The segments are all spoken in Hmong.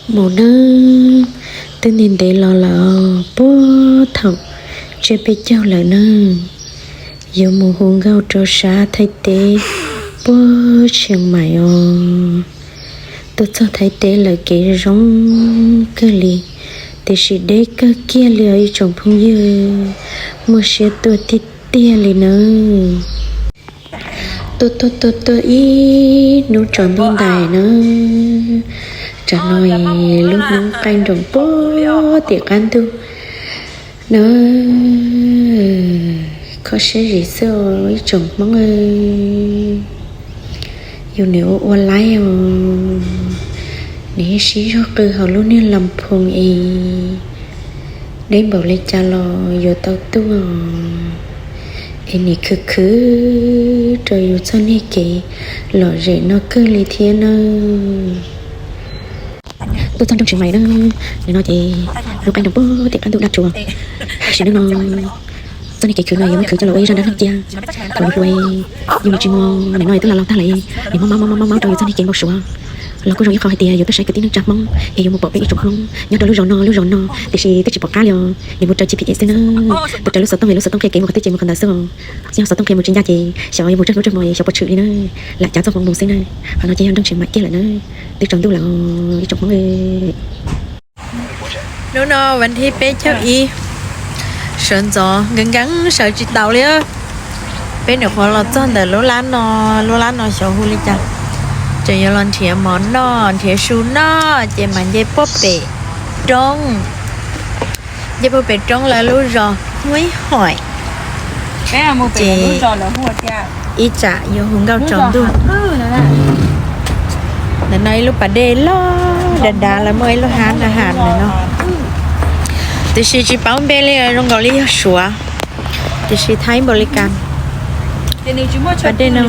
Mus nawb, twb ntev ntev los lawm, puag thaum tsiab peb caug lawm nawb, yuav mus hu nkauj rau sab Thaib teb puag Tsheej Maim os. Tuaj txog Thaib teb lawm kev zoo kawg li, tiam sis deb kawg kiag li os ib tsoom phooj ywg, muaj siab tuaj tiag tiag li nawb. Tuaj tuaj tuaj tuaj ib hnub tsaus ntuj ntais nawb, tsam no lub hnub qaij nroos puag tim qab ntug nawb. Kho siab zim xwb os ib tsoom Hmoob, yus nim ua ua laib os, nim sib zog qw hauv lub niag las phoos es deb npaum li cas los yuav tau tuaj, es nim khwv khwv rau yus txoj niag kev lom zem no kawg li thiab nawb. Tuaj txog nroog Tsheej Maim nawb, nim no ces hnub qaij nroos puag tim qab ntug daj tsuas, sim neej no txoj niag kev khwv no yuav muab khwv coj los ua ib zaj dab neeg cia. Thaum yus hluas yus nim tsis muaj, nim no twb laus laus tag lawm, nim mob mob mob mob mob rau yus txoj niag kev npau suav. Los kuj zoo ib qho hais tias yuav tuaj saib kwv tij neej tsa Hmoob es yuav mus pom peb ib tsoom Hmoob nyob rau lub zos no lub zos no, tiam sis twb tsis pom qab li os, nim mus raws G P S xwb na. Tus raws lub xov tooj es lub xov tooj qhia kev mus qhov twg ces mus qhov ntawd xwb os. Yog xov tooj qhia mus tsis ncaj ces xyov yuav mus tsawg hnub tsawg hmo es xyov puas tshwm li na. Lam cav txoj hmoov mus xwb na. Qhov no ces yog nroog Tsheej Maim kiag lawm na. Twb tsaus ntuj lawm os ib tsoom Hmoob. Hnub no vas thib peb caug ib, sawv ntxov nkees nkees sawv tsis taus li. Peb nyuam qhuav los txog ntawm lub lab no, lub lab no xyov hu li cas, tseem yuav los nrhiav mov noj nrhiav su noj ces mas nce puag pem roob, nce puag pem roob lawv lub zos Huaib Hoim. Ces ib tsam yuav hu nkauj tsaus ntuj. Ntawm no ib lub pas dej loj dav dav lawv muaj ib lub hab na has ntawm no, tiam sis tsis paub npe li, zoo nkaus li yog Suav, tiam sis Thaib npaum li cas. Pas dej no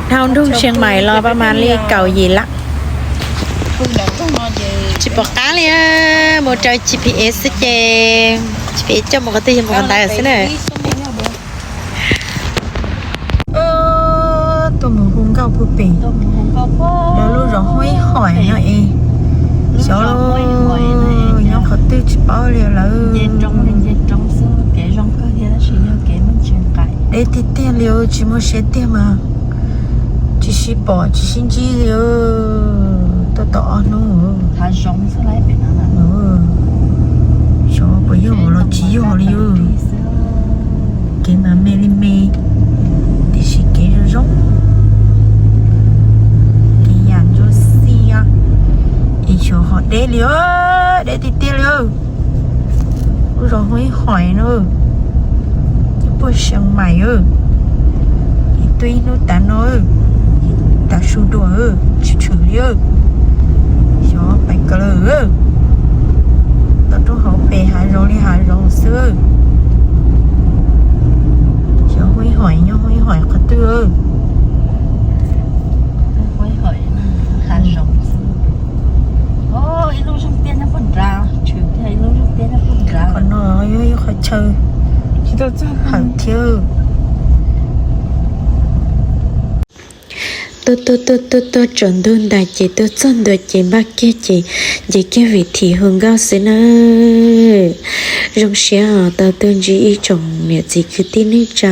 dhau nroog Tsheej Maim los pas mas li kaum yim lab. Tsis pom qab li, mus raws G P S xwb ces G P S coj mus qhov twg yog mus qhov ntawd xwb na. Tuaj mus hu nkauj puag pem lawv lub zos Huaib Hoim no es, xyov nyob qhov twg tsis paub li lawm. Deb tiag tiag li, tsis muaj siab tiag mas tsis sib pom tsis sib ntsib li. Tuaj tau ob hnub, xyov puas yog los tsis yog li. Kev mas me li me, tiam sis kev zoo zoo, kev yam ntsuab xiab, es xyov ho deb li, deb tiag tiag li. Lub zos Huaib Hoim no, puag Tsheej Maim, tuaj ib hnub tas no, tav su dua tsis tshwm li. Xyov pais kawg lawm, tau rau hauv pes hav zoov li hav zoov xwb. Xyov Huaib Hoim nyob Huaib Hoim qhov twg. Qhov no yog ib qhov chaw hawm thiab. Tuaj tuaj tuaj tuaj tuaj tsaus ntuj ntais ces tuaj txog ntua ces npaj kiag ces nce kiag vim thim hu nkauj xwb na. Zoo siab os tau tuaj ntsib ib tsoom niam txiv kwv tij neej tsa,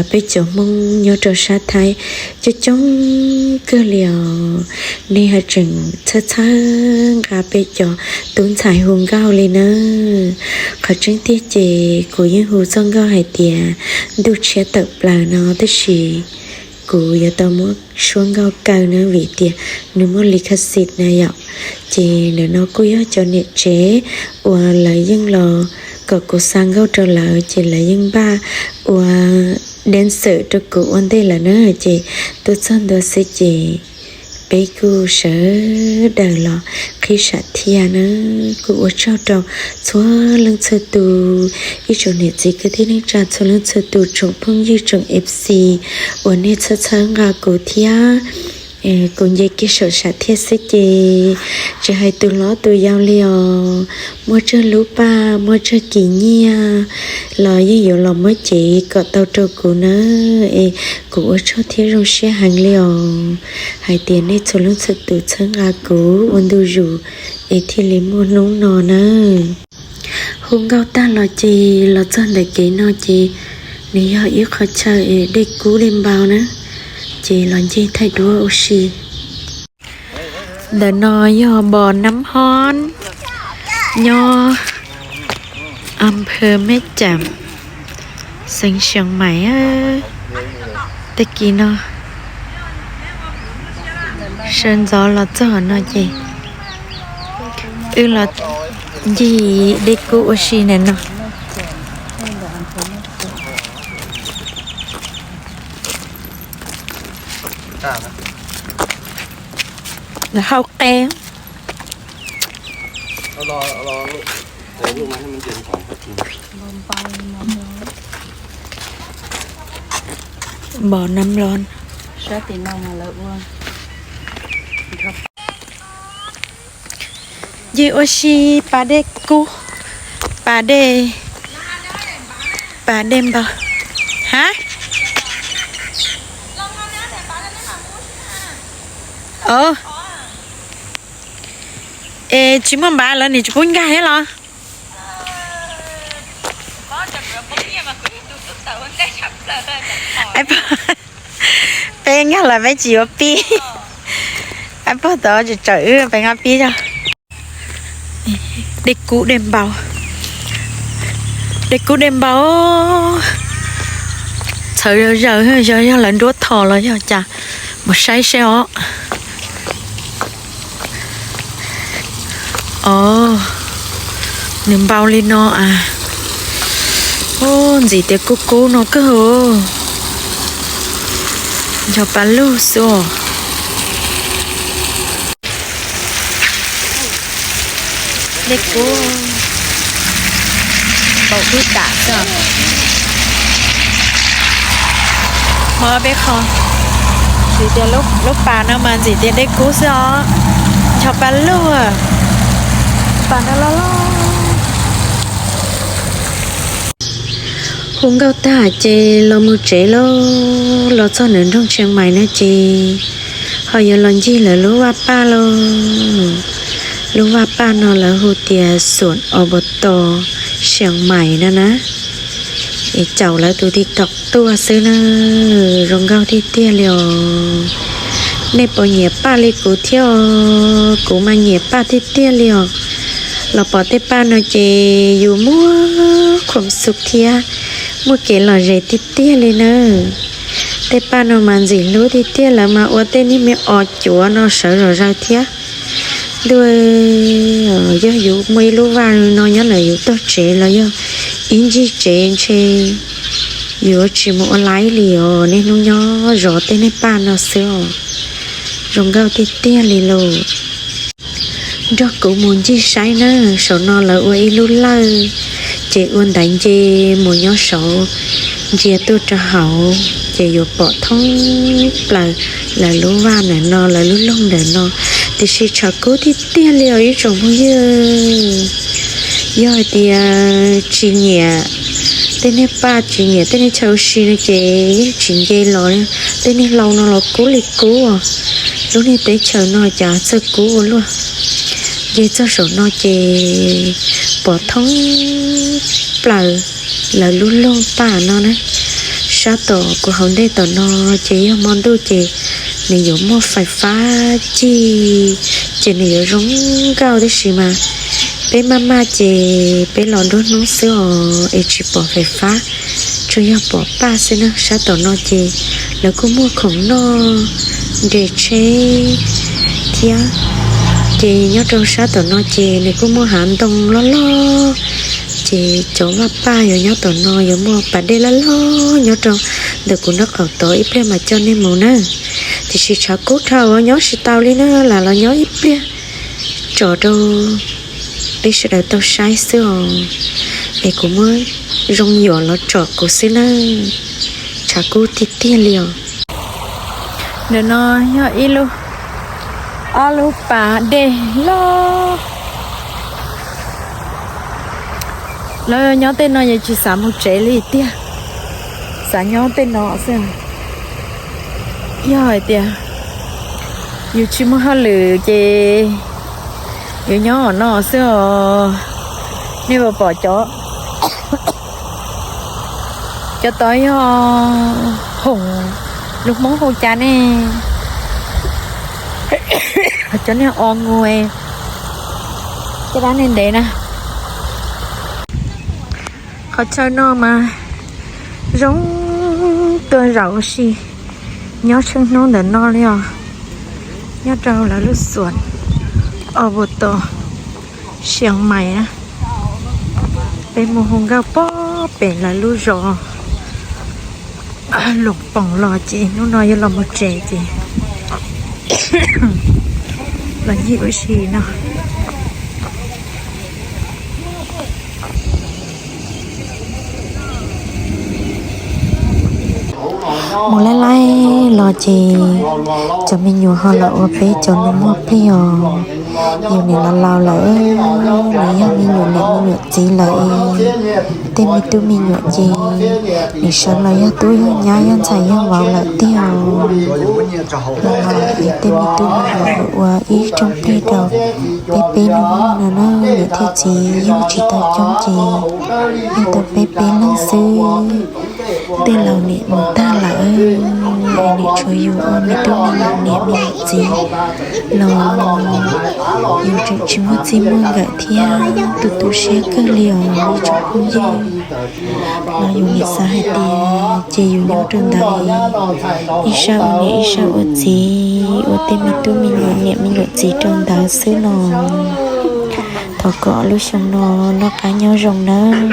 peb cov Hmoob nyob rau sab Thaib coob coob kawg li os. Nej haj tseem txhawb txhawb nqa peb cov tub ntxhais hu nkauj li na. Qhov tseeb tiag ces kuv yeej hu txoj nkauj hais tias ntuj tshiab tawm plaws no tab sis kuv yuav tau muab suab nkauj kaw na vim tias nws muaj li khaj xim na yom. Ces ntawm no kuj yog cov niam tsev uas lawv yeej los kom kuv xa nkauj rau lawv ces lawv yeej npaj ua dancer rau kuv ua ntej lawm na. Ces tuaj txog ntua xwb ces peb kuj sawv daws los qhib sam thiaj na. Kuj ua tsaug rau txhua leej txhua tus, ib tsoom niam txiv kwv tij neej tsa txhua leej txhua tus, tsoom phooj ywg tsoom F C uas nej txhawb txhawb nqa kuv thiab Kuv nce kiag saum sam thiaj xwb ces tsis hais tus hlob tus yau li os, muaj tsawg lub paj muaj tsawg kis nyiaj los yeej yuav los muab cev kom tau rau kuv na. Es kuv ua tsaug thiab zoo siab heev li os, hais tias nej txhua leej txhua tus txhawb nqa kuv ua ntu zus es thiaj li muaj hnub no na. Hu nkauj tag los ces los txog ntawm kev no ces nws yog ib qho chaw dej kub dej npau na, ces los nce thaij duab ua si. Ntawm no yog Bos Nab Hob, nyob am phawv Meb Cam, xeev Xiav Mais. Tag kis no sawv ntxov los txog no ces wb los ncig dej kub ua si ntawm no. Lawv hau qe. Bos Nab Hob. Ncig ua si pas dej kub, pas dej, pas dej npau. Hab? Es tsis muaj npav lawv nim tsis pub nkag thiab los? Peb nkag los peb tsis yuav pib. Peb pog tod tsis tsawm wb peb nkag pib tso. Dej kub dej npau, dej kub dej npau. Txhawv zom zaws, yog yog lawv nruab thom los yog cas, mus saib seb os. Os, nws npau li no as. Ub, ntxim tias kub kub no kawg. Ncho pa lug xwb os. Dej kub, npau dub tam xwb. Hmo peb qho, vim tias lub pas no mas ntxim tias dej kub xwb os. Ncho pa lug, pas no loj loj. Hu nkauj tag ces los mus tsev lauj, los txog nram nroog Tsheev Mais no ces ho yuav los ncig lawv lub vaj paj lauj. Lub vaj paj no lawv hu tias Xuam Obos Tos Tsheev Mais no na. Es caum lawv tus TikTok tuaj xwb na, zoo nkauj tiag tiag li os. Nej puas nyiam paj li kuv thiab os? Kuv mas nyiam paj tiag tiag li os. Los pom tej paj no ces yus muaj khuam xum thiab, muaj kev lom zem tiag tiag li na. Tej paj no mas ntxim hlub tiag tiag, lawv mas ua tej niag me os cuav no sawv zom zaws thiab. Ntuj, yog yus muaj ib lub vaj no nyob ntawm yus tog tsev los yog ib ncig tsev ntshe yuav tsis mus ua laib li os. Niaj hnub nyob zov tej niag paj no xwb os. Zoo nkauj tiag tiag li lauj. Nrog kuv mus ncig saib na, saum no lawv ua ib lub lawj, ces ua ntaiv nce mus nyob saud, ntsia tuaj rau hauv ces yuav pom thoob plaws lawv lub vaj ntawm no, lawv lub loog ntawm no. Tiam sis tshav kub tiag tiag li os ib tsoom phooj ywg. Yog hais tias tsis nyiam tej niag paj, tsis nyiam tej niag chaw ua si no ces yeej tsis nce los. Tej niag hlau no los kub li kub os. Lub niag teb chaws no cas txawj kub ua luaj. Nce txog saum no ces pom thoob plaws lawv lub loog paj no na. Sab tom kuv hauv ntej tom no ces yog hmo ntuj ces nws yuav muaj fais fab cig, ces nws yuav zoo nkauj, tab sis mas peb maj maj ces peb los nruab hnub xwb os es tsis pom fais fab, tsuas yog pom paj xwb na. Sab tom no ces lawv kuj muaj khoom noj, nres tsheb thiab. Ces nyob rau sab tom no ces nws kuj muaj hav ntoo loj loj, ces cov vaj paj yuav nyob tom no, yuav muaj pas dej loj loj nyob rau ntawm kuv nraub qaum tod, ib pliag mam coj nej mus na. Tiam sis tshav kub dhau nyob tsis tau li na, lam los nyob ib pliag tsom rau peb sawv daws tau saib xwb os. Es kuv muab zoo yuam los tsom kuv xwb na, tshav kub tiag tiag li os. Ntawm no yog ib lub Ob lub pas dej loj. Lawv nyob tej no yeej tsis xav mus tsev li tiag, xav nyob tej no xwb. Yog hais tias yus tsis muaj hauj lwm ces yus nyob no xwb os. Nej puas pom cov, cov tod yog hoom, lus Hmoob hu cas ne? Cov niag o ngu, caj dab neeg ntev na. Qhov chaw no mas zoo tuaj zaum ua si, nyob tsheej hnub ntawm no li os. Nyob rau lawv lub xuam Obos Tos Sias Mais na. Peb mus hu nkauj pob pem lawv lub zos Loos Poom los ces hnub no yuav los mus tsev ces los ncig ua si no. Mus laij laij los ces cov me nyuam ho los ua peb cov nus muag plig os. Yus nim los laus lawm, nws yog me nyuam niam me nyuam txiv lawm es tej me tub me nyuam ces nim sawv los yog tub yog nyab yog ntxhais yog vauv lawm tiag os. Los laus es tej me tub me nyuam ua ib rooj plig rau peb peb nus muag no na, niam thiab txiv yug tsis tau coob ces yug tau peb peb leeg xwb. Tej laus nim mus tag lawm, nim tshuav yus ua me tub me nyuam niam me nyuam txiv los yus tseem tsis muaj txij muaj nkawm thiab tu tu siab kawg li os ib tsoom phooj ywg. Los yus nim xav hais tias ces yus nyob rau ntawd ib sab ua niam ib sab ua txiv ua tej me tub me nyuam niam me nyuam txiv rau ntawd xwb no. Thov kom lub xyoo no noj qab nyob zoo nawb.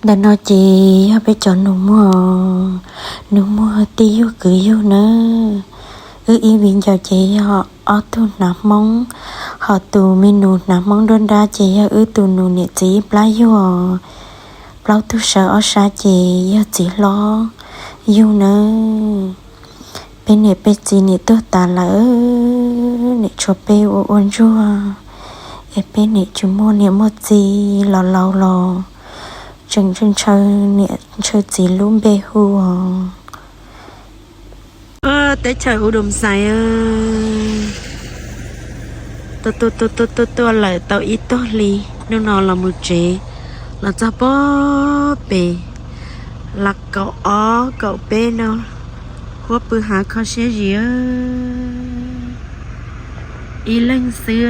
Ntawm no ces yog peb cov nus muag, nus muag tij yug kwv yug nawb. Wb ib viv ncaus ces yog ob tug hnav Hmoob, ho tus me nus hnav Hmoob nruab nrab ces yog wb tus nus niam txiv ib plab yug os. Plaub tug sawv ob sab ces yog txiv hlob yug nawb. Peb niam peb txiv nim tuag tas lawm, nim tshuav peb ua ua ntsuag, es peb nim tsis muaj niam muaj txiv, los laus los tseem ntshaw niam ntshaw txiv lub npe hu os. Teb chaws U Doo Xais, tuaj tuaj tuaj tuaj lawm tau ib tog hli, hnub no los mus tsev, los txog pob pem las kaum ob kaum peb no, huab pw hav kho siab zis, ib leeg xwb.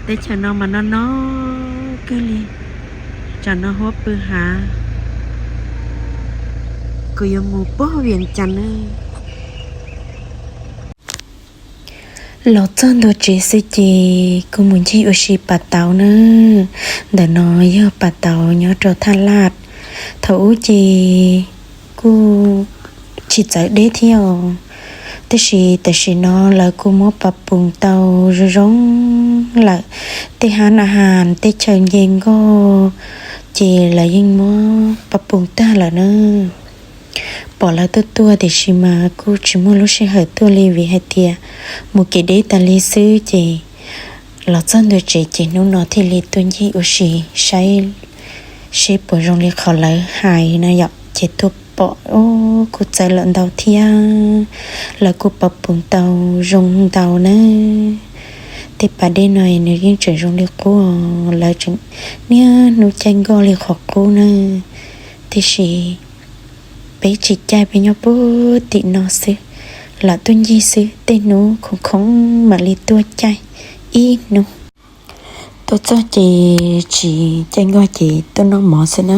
Teb chaws no mas no no kawg li, tsam no huab pw hav, kuv yuav mus puag Vias Cas na. Los txog ntua tsev xwb ces kuv mus ncig ua si pas tauv na. Ntawm no yog pas tauv nyob rau Thaj Laj. Thaum ub ces kuj tsis txawv deb thiab os, tab sis tam sim no lawv kuj muab pas puas tau zoo zoo lawm. Tej hab na has tej chaw nce nkoj ces lawv yeej muab pas puas tag lawm na. Pom lawv tuaj tuaj tiam sis mas kuj tsis muaj lub sij hawm tuaj li vim hais tias mus kev deb tas li xwb ces los txog ntua tsev ces hnub no thiaj li tuaj ncig ua si saib seb puas zoo li qhov lawv hais na yom. Ces tuaj pom kuj txawv lawm ntau thiab, lawv kuj pas puas tau zoo ntau na. Tej pas dej no nws yeej tseem zoo li qub, lawv tseem niaj hnub caij nkoj li qhov qub na. Tiam sis peb tsis caij, peb nyob puag tim no xwb, lam tuaj ncig xwb, tej hnub khoom khoom mam li tuaj caij ib hnub. Tuaj txog ces tsis caij nkoj ces tuaj noj mov xwb na.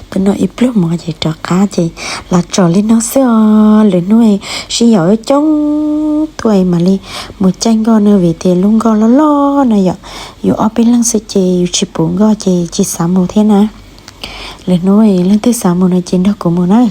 Tuaj noj ib pluag mov ces rov qab ces los txog li no xwb os. Lwm hnub sib yaum coob tuaj mam li mus caij nkoj na, vim tias lub nkoj loj loj no yom, yus ob peb leeg xwb ces yus tsis puv nkoj ces tsis xav mus thiab na. Lwm hnub leej twg xav mus no ces nrog kuv mus na.